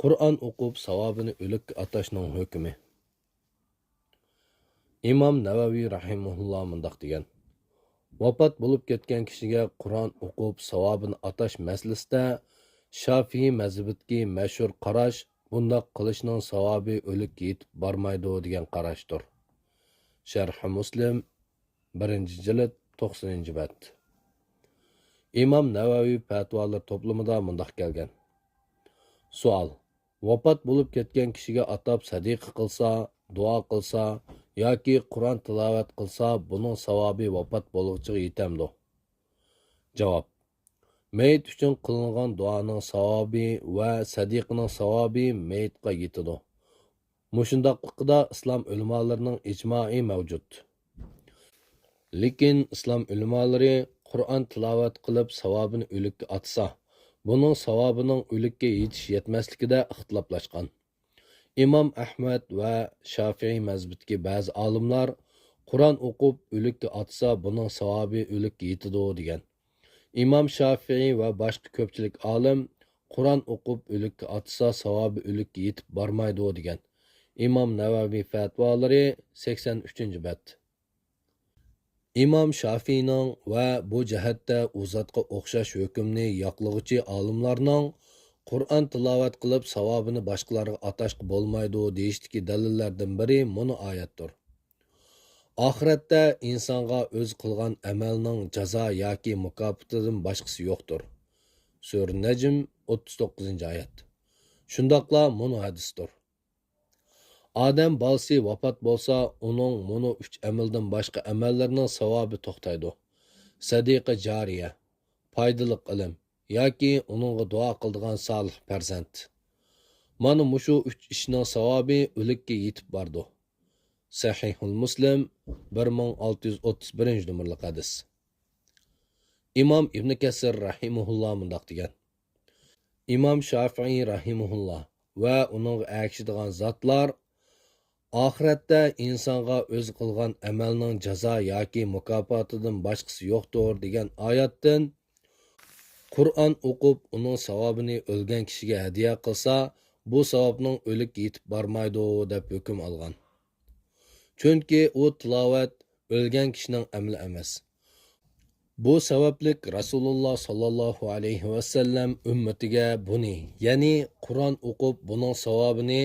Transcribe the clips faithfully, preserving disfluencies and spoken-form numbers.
قۇرئان ئوقۇپ ساۋابىنى ئۆلۈككە ئاتاشنىڭ ھۆكمى. ئىمام نەۋەۋى رەھىمەھۇللا مۇنداق دېگەن: ۋاپات بولۇپ كەتكەن كىشىگە قۇرئان ئوقۇپ ساۋابىنى ئاتاش مەسىلىسىدە شافىئىي مەزھىپىدىكى مەشھۇر قاراش، بۇنداق قىلىشنىڭ ساۋابى ئۆلۈككە يېتىپ بارمايدۇ، دېگەن قاراشتۇر. شەرھى مۇسلىم، بىرىنچى جىلد، توقسىنىنچى بەت. ئىمام نەۋەۋى پەتىۋالىرى توپلىمىدا مۇنداق كەلگەن. سوئال: ۋاپات بولۇپ كەتكەن كىشىگە ئاتاپ سەدىقە قىلسا، دۇئا قىلسا ياكى قۇرئان تىلاۋەت قىلسا، بۇنىڭ ساۋابى ۋاپات بولغۇچىغا يېتەمدۇ؟ جاۋاب: مېيىت ئۈچۈن قىلىنغان دۇئانىڭ ساۋابى ۋە سەدىقىنىڭ ساۋابى مېيىتقا يېتىدۇ. مۇشۇنداقلىقىدا ئىسلام ئۆلىمالىرىنىڭ ئىجمائى مەۋجۇت. لېكىن ئىسلام ئۆلىمالىرى قۇرئان تىلاۋەت قىلىپ ساۋابىنى ئۆلۈككە ئاتسا، بۇنىڭ ساۋابىنىڭ ئۆلۈككە يېتىش يەتمەسلىكىدە ئىختىلاپلاشقان. ئىمام ئەھمەد ۋە شافىئىي مەزھىپىدىكى بەزى ئالىملار قۇرئان ئوقۇپ ئۆلۈككە ئاتسا، بۇنىڭ ساۋابى ئۆلۈككە يېتىدۇ، دېگەن. ئىمام شافىئىي ۋە باشقا كۆپچىلىك ئالىم قۇرئان ئوقۇپ ئۆلۈككە ئاتسا، ساۋابى ئۆلۈككە يېتىپ بارمايدۇ، دېگەن. ئىمام نەۋەۋى پەتىۋالىرى، سەكسەن ئۈچىنچى بەت. ئىمام شافىئىينىڭ ۋە بۇ جەھەتتە ئۇ زاتقا ئوخشاش ھۆكۈمنى ياقلىغۇچى ئالىملارنىڭ قۇرئان تىلاۋەت قىلىپ ساۋابىنى باشقىلارغا ئاتاشقا بولمايدۇ دېيىشتىكى دەلىللەردىن بىرى مۇنۇ ئايەتتۇر. ئاخىرەتتە ئىنسانغا ئۆزى قىلغان ئەمەلنىڭ جازا ياكى مۇكاپاتىدىن باشقىسى يوقتۇر. سۈرە نەجم، ئوتتۇز توققۇزىنچى ئايەت. شۇنداقلا مۇنۇ ھەدىستۇر. ئادەم بالىسى ۋاپات بولسا، ئۇنىڭ مۇنۇ ئۈچ ئەمەلدىن باشقا ئەمەللىرىنىڭ ساۋابى توختايدۇ. سەدىقە جارىيە، پايدىلىق ئىلىم ياكى ئۇنىڭغا دۇئا قىلىدىغان سالىھ پەرزەنت. مانا مۇشۇ ئۈچ ئىشنىڭ ساۋابى ئۆلۈككە يېتىپ بارىدۇ. سەھىھۇل مۇسلىم، بىر مىڭ ئالتە يۈز ئوتتۇز بىرىنچى نومۇرلۇق ھەدىس. ئىمام ئىبن كەسىر رەھىمەھۇللا مۇنداق دېگەن: ئىمام شافىئىي رەھىمەھۇللا ۋە ئۇنىڭغا ئەگىشىدىغان زاتلار ئاخىرەتتە ئىنسانغا ئۆزى قىلغان ئەمەلنىڭ جازا ياكى مۇكاپاتىدىن باشقىسى يوقتۇر دېگەن ئايەتتىن، قۇرئان ئوقۇپ ئۇنىڭ ساۋابىنى ئۆلگەن كىشىگە ھەدىيە قىلسا، بۇ ساۋابنىڭ ئۆلۈككە يېتىپ بارمايدۇ، دەپ ھۆكۈم ئالغان. چۈنكى ئۇ تىلاۋەت ئۆلگەن كىشىنىڭ ئەمىلى ئەمەس. بۇ سەۋەبلىك رەسۇلۇللا ساللاللاھۇ ئەلەيھى ۋەسەللەم ئۈممىتىگە بۇنى، يەنى قۇرئان ئوقۇپ بۇنىڭ ساۋابىنى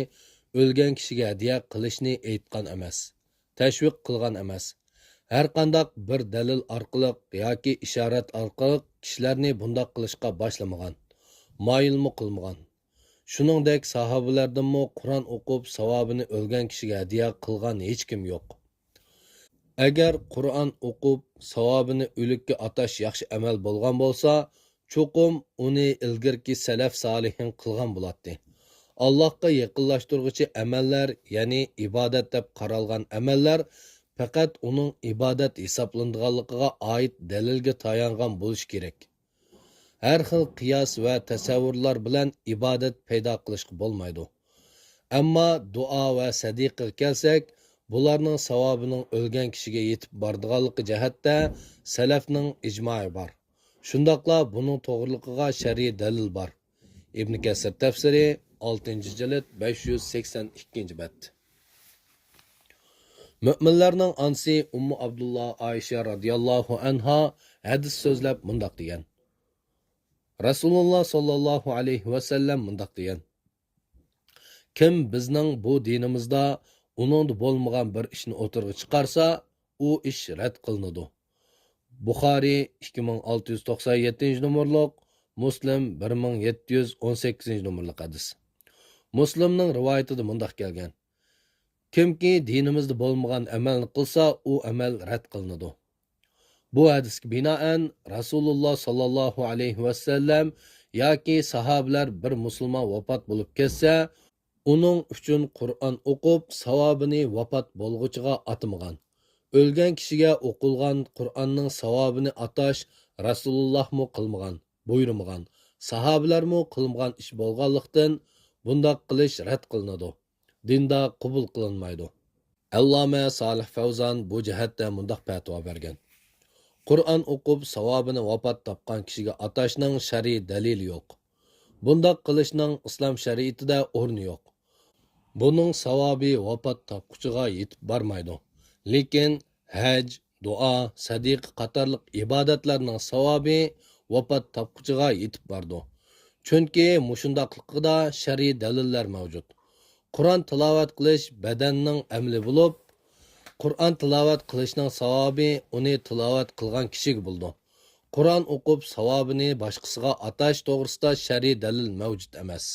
ئۆلگەن كىشىگە ھەدىيە قىلىشنى ئېيتقان ئەمەس، تەشۋىق قىلغان ئەمەس. ھەرقانداق بىر دەلىل ئارقىلىق ياكى ئىشارەت ئارقىلىق كىشىلەرنى بۇنداق قىلىشقا باشلىمىغان، مايىلمۇ قىلمىغان. شۇنىڭدەك ساھابىلەردىنمۇ قۇرئان ئوقۇپ ساۋابىنى ئۆلگەن كىشىگە ھەدىيە قىلغان ھېچكىم يوق. ئەگەر قۇرئان ئوقۇپ ساۋابىنى ئۆلۈككە ئاتاش ياخشى ئەمەل بولغان بولسا، چوقۇم ئۇنى ئىلگىرىكى سەلەف سالىھىن قىلغان بولاتتى. ئاللاھقا يېقىنلاشتۇرغۇچى ئەمەللەر، يەنى ئىبادەت دەپ قارالغان ئەمەللەر پەقەت ئۇنىڭ ئىبادەت ھېسابلىنىدىغانلىقىغا ئائىت دەلىلگە تايانغان بولۇشى كېرەك. ھەر خىل قىياس ۋە تەسەۋۋۇرلار بىلەن ئىبادەت پەيدا قىلىشقا بولمايدۇ. ئەمما دۇئا ۋە سەدىقىگە كەلسەك، بۇلارنىڭ ساۋابىنىڭ ئۆلگەن كىشىگە يېتىپ بارىدىغانلىقى جەھەتتە سەلەفنىڭ ئىجمائى بار. شۇنداقلا بۇنىڭ توغرىلىقىغا شەرئىي دەلىل بار. ئىبن كەسىر تەپسىرى، ئالتىنچى جىلد، بەش يۈز سەكسەن ئىككىنچى بەت. مۆمىنلەرنىڭ ئانىسى ئۇممۇ ئابدۇللا ئائىشە رازىياللاھۇ ئەنھا ھەدىس سۆزلەپ مۇنداق دېگەن: رەسۇلۇللا ساللاللاھۇ ئەلەيھى ۋەسەللەم مۇنداق دېگەن: كىم بىزنىڭ بۇ دىنىمىزدا ئۇنىڭدا بولمىغان بىر ئىشنى ئوتتۇرىغا چىقارسا، ئۇ ئىش رەت قىلىنىدۇ. بۇخارىي، ئىككى مىڭ ئالتە يۈز توقسان يەتتىنچى نومۇرلۇق، مۇسلىم، بىر مىڭ يەتتە يۈز ئون سەككىزىنچى نومۇرلۇق ھەدىس. مۇسلىمنىڭ رىۋايىتىدە مۇنداق كەلگەن: كىمكى دىنىمىزدا بولمىغان ئەمەلنى قىلسا، ئۇ ئەمەل رەت قىلىنىدۇ. بۇ ھەدىسكە بىنائەن، رەسۇلۇللا ساللاللاھۇ ئەلەيھى ۋەسەللەم ياكى ساھابىلەر بىر مۇسۇلمان ۋاپات بولۇپ كەتسە، ئۇنىڭ ئۈچۈن قۇرئان ئوقۇپ، ساۋابىنى ۋاپات بولغۇچىغا ئاتىمىغان. ئۆلگەن كىشىگە ئوقۇلغان قۇرئاننىڭ ساۋابىنى ئاتاش رەسۇلۇللاھمۇ قىلمىغان، بۇيرۇمىغان، ساھابىلەرمۇ قىلمىغان ئىش بولغانلىقتىن، بۇنداق قىلىش رەت قىلىنىدۇ، دىندا قوبۇل قىلىنمايدۇ. ئەللامە سالىھ فەۋزان بۇ جەھەتتە مۇنداق پەتىۋا بەرگەن: قۇرئان ئوقۇپ، ساۋابىنى ۋاپات تاپقان كىشىگە ئاتاشنىڭ شەرئىي دەلىلى يوق. بۇنداق قىلىشنىڭ ئىسلام شەرىئىتىدە ئورنى يوق. بۇنىڭ ساۋابى ۋاپات تاپقۇچىغا يېتىپ بارمايدۇ. لېكىن ھەج، دۇئا، سەدىقە قاتارلىق ئىبادەتلەرنىڭ ساۋابى ۋاپات تاپقۇچىغا يېتىپ بارىدۇ. چۈنكى مۇشۇنداقلىقىدا شەرئىي دەلىللەر مەۋجۇت. قۇرئان تىلاۋەت قىلىش بەدەننىڭ ئەمىلى بولۇپ، قۇرئان تىلاۋەت قىلىشنىڭ ساۋابى ئۇنى تىلاۋەت قىلغان كىشىگە بولىدۇ. قۇرئان ئوقۇپ ساۋابىنى باشقىسىغا ئاتاش توغرىسىدا شەرئىي دەلىل مەۋجۇت ئەمەس.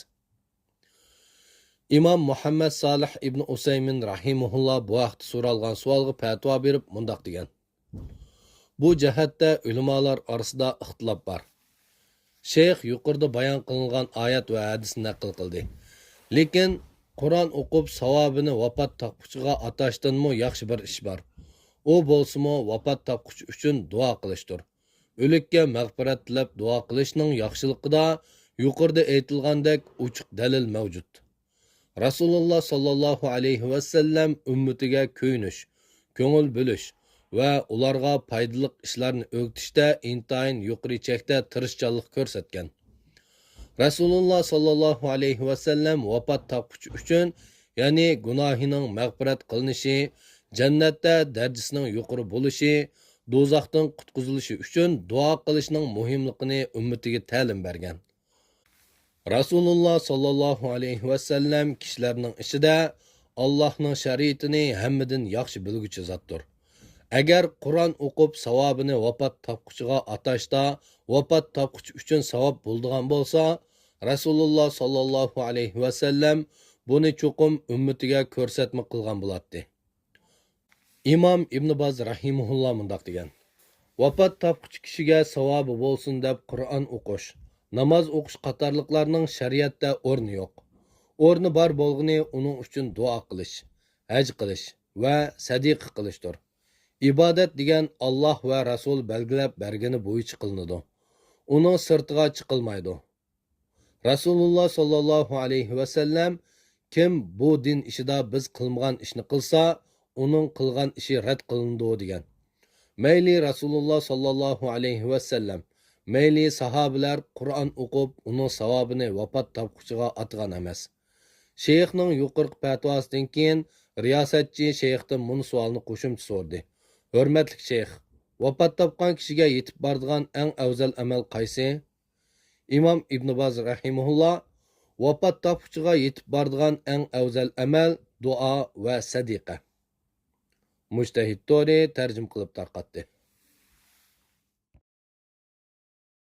ئىمام مۇھەممەد سالىھ ئىبن ئۇسەيمىن رەھىمەھۇللا بۇ ھەقتە سورالغان سوئالغا پەتىۋا بېرىپ مۇنداق دېگەن: بۇ جەھەتتە ئۆلىمالار ئارىسىدا ئىختىلاپ بار. شەيخ يۇقىرىدا بايان قىلىنغان ئايەت ۋە ھەدىسنى نەقىل قىلدى. لېكىن قۇرئان ئوقۇپ ساۋابىنى ۋاپات تاپقۇچىغا ئاتاشتىنمۇ ياخشى بىر ئىش بار. ئۇ بولسىمۇ ۋاپات تاپقۇچى ئۈچۈن دۇئا قىلىشتۇر. ئۆلۈككە مەغپىرەت تىلەپ دۇئا قىلىشنىڭ ياخشىلىقىدا يۇقىرىدا ئېيتىلغاندەك ئوچۇق دەلىل مەۋجۇت. رەسۇلۇللا ساللاللاھۇ ئەلەيھى ۋەسەللەم ئۈممىتىگە كۆيۈنۈش، كۆڭۈل بۆلۈش ۋە ئۇلارغا پايدىلىق ئىشلارنى ئۆگىتىشتە ئىنتايىن يۇقىرى چەكتە تىرىشچانلىق كۆرسەتكەن. رەسۇلۇللا ساللاللاھۇ ئەلەيھى ۋەسەللەم ۋاپات تاپقۇچى ئۈچۈن، يەنى گۇناھىنىڭ مەغپىرەت قىلىنىشى، جەننەتتە دەرىجىسىنىڭ يۇقىرى بولۇشى، دوزاختىن قۇتقۇزۇلۇشى ئۈچۈن دۇئا قىلىشنىڭ مۇھىملىقىنى ئۈممىتىگە تەلىم بەرگەن. رەسۇلۇللا ساللاللاھۇ ئەلەيھى ۋەسەللەم كىشىلەرنىڭ ئىچىدە ئاللاھنىڭ شەرىئىتىنى ھەممىدىن ياخشى بىلگۈچى زاتتۇر. ئەگەر قۇرئان ئوقۇپ ساۋابىنى ۋاپات تاپقۇچىغا ئاتاشتا، ۋاپات تاپقۇچى ئۈچۈن ساۋاب بولىدىغان بولسا، رەسۇلۇللا ساللاللاھۇ ئەلەيھى ۋەسەللەم بۇنى چوقۇم ئۈممىتىگە كۆرسەتمە قىلغان بولاتتى. ئىمام ئىبن باز رەھىمەھۇللا مۇنداق دېگەن: ۋاپات تاپقۇچى كىشىگە ساۋابى بولسۇن دەپ قۇرئان ئوقۇش، ناماز ئوقۇش قاتارلىقلارنىڭ شەرىئەتتە ئورنى يوق. ئورنى بار بولغىنى ئۇنىڭ ئۈچۈن دۇئا قىلىش، ھەج قىلىش ۋە سەدىقە قىلىشتۇر. ئىبادەت دېگەن ئاللاھ ۋە رەسۇل بەلگىلەپ بەرگىنى بويىچە قىلىنىدۇ. ئۇنىڭ سىرتىغا چىقىلمايدۇ. رەسۇلۇللا ساللاللاھۇ ئەلەيھى ۋەسەللەم: كىم بۇ دىن ئىشىدا بىز قىلمىغان ئىشنى قىلسا، ئۇنىڭ قىلغان ئىشى رەت قىلىنىدۇ، دېگەن. مەيلى رەسۇلۇللا ساللاللاھۇ ئەلەيھى ۋەسەللەم، مەيلى ساھابىلەر قۇرئان ئوقۇپ، ئۇنىڭ ساۋابىنى ۋاپات تاپقۇچىغا ئاتىغان ئەمەس. شەيخنىڭ يۇقىرىقى پەتىۋاسىدىن كېيىن، رىياسەتچى شەيختىن مۇنۇ سوئالنى قوشۇمچە سورىدى: ھۆرمەتلىك شەيخ، ۋاپات تاپقان كىشىگە يېتىپ بارىدىغان ئەڭ ئەۋزەل ئەمەل قايسى؟ ئىمام ئىبن باز رەھىمەھۇللا: ۋاپات تاپقۇچىغا يېتىپ بارىدىغان ئەڭ ئەۋزەل ئەمەل دۇئا ۋە سەدىقە. مۇجتەھىد تورى تەرجىمە قىلىپ تارقاتتى.